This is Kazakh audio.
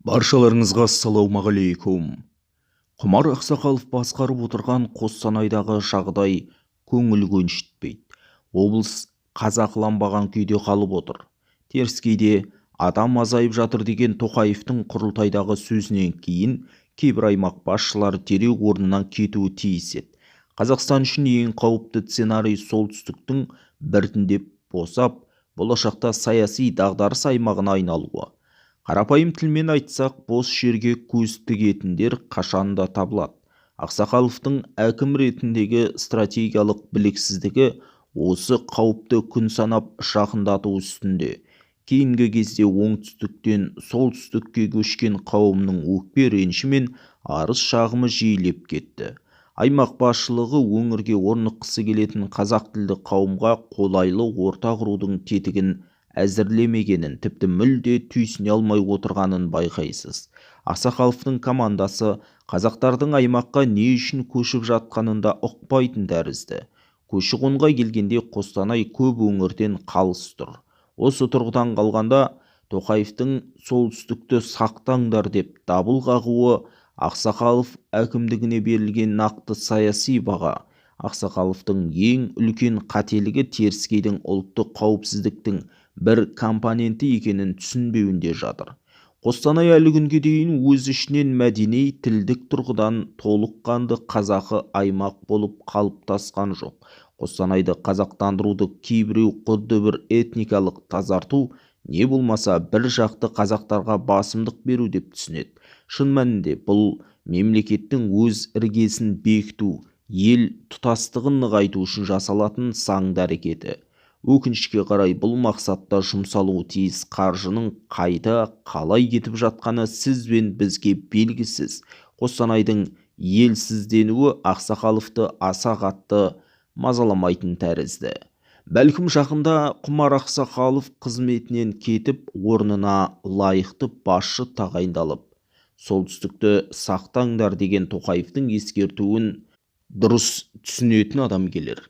Баршаларыңызға ассалаумағалейкум! Құмар Ақсақалов басқарып отырған Қостанайдағы жағдай көңіл көншітпейді. Облыс қазақыланбаған күйде қалып отыр. Теріскейде адам азайып жатыр деген Тоқаевтың құрылтайдағы сөзінен кейін кейбір аймақ басшылары дереу орнынан кетуі тиіс еді. Қазақстан үшін ең қауіпті сценарий солтүстіктің біртіндеп босап, болашақта саяси дағдарыс аймағына айналуы. Қарапайым тілмен айтсақ, бос жерге көз тігетіндер қашанда табылады. Ақсақаловтың әкім ретіндегі стратегиялық біліксіздігі осы қауіпті күн санап жақындату үстінде. Кейінгі кезде оңтүстіктен солтүстікке көшкен қауымның өкпе-реніші мен арыз-шағымы жиілеп кетті. Аймақ басшылығы өңірге орныққысы келетін қазақ тілді қауымға қолайлы орта құрудың тетігін әзірлемегенін, тіпті мүлде түйсіне алмай отырғанын байқайсыз. Ақсақаловтың командасы қазақтардың аймаққа не үшін көшіп жатқанын да ұқпайтын тәрізді. Көші-қонға келгенде Қостанай көп өңірден қалыс тұр. Осы тұрғыдан қалғанда, Тоқаевтың солтүстікті сақтаңдар деп дабыл қағуы Ақсақалов әкімдігіне берілген нақты саяси баға. Ақсақаловтың ең үлкен қателігі теріскейдің ұлттық қауіпсіздіктің бір компоненті екенін түсінбеуінде жатыр. Қостанай әлі күнге дейін өз ішінен мәдени, тілдік тұрғыдан толыққанды қазақы аймақ болып қалыптасқан жоқ. Қостанайды қазақтандыруды кейбіреу құдды бір этникалық тазарту, не болмаса бір жақты қазақтарға басымдық беру деп түсінеді. Шын мәнінде бұл мемлекеттің өз іргесін бекіту, ел тұтастығын нығайту үшін жасалатын заңды әрекеті. Өкінішке қарай, бұл мақсатта жұмсалуы тиіс қаржының қайда, қалай кетіп жатқаны сіз бен бізге белгісіз. Қостанайдың елсізденуі Ақсақаловты аса қатты мазаламайтын тәрізді. Бәлкім, жақында Құмар Ақсақалов қызметінен кетіп, орнына лайықты басшы тағайындалып, солтүстікті сақтаңдар деген Тоқаевтың ескертуін дұрыс түсінетін адам келер.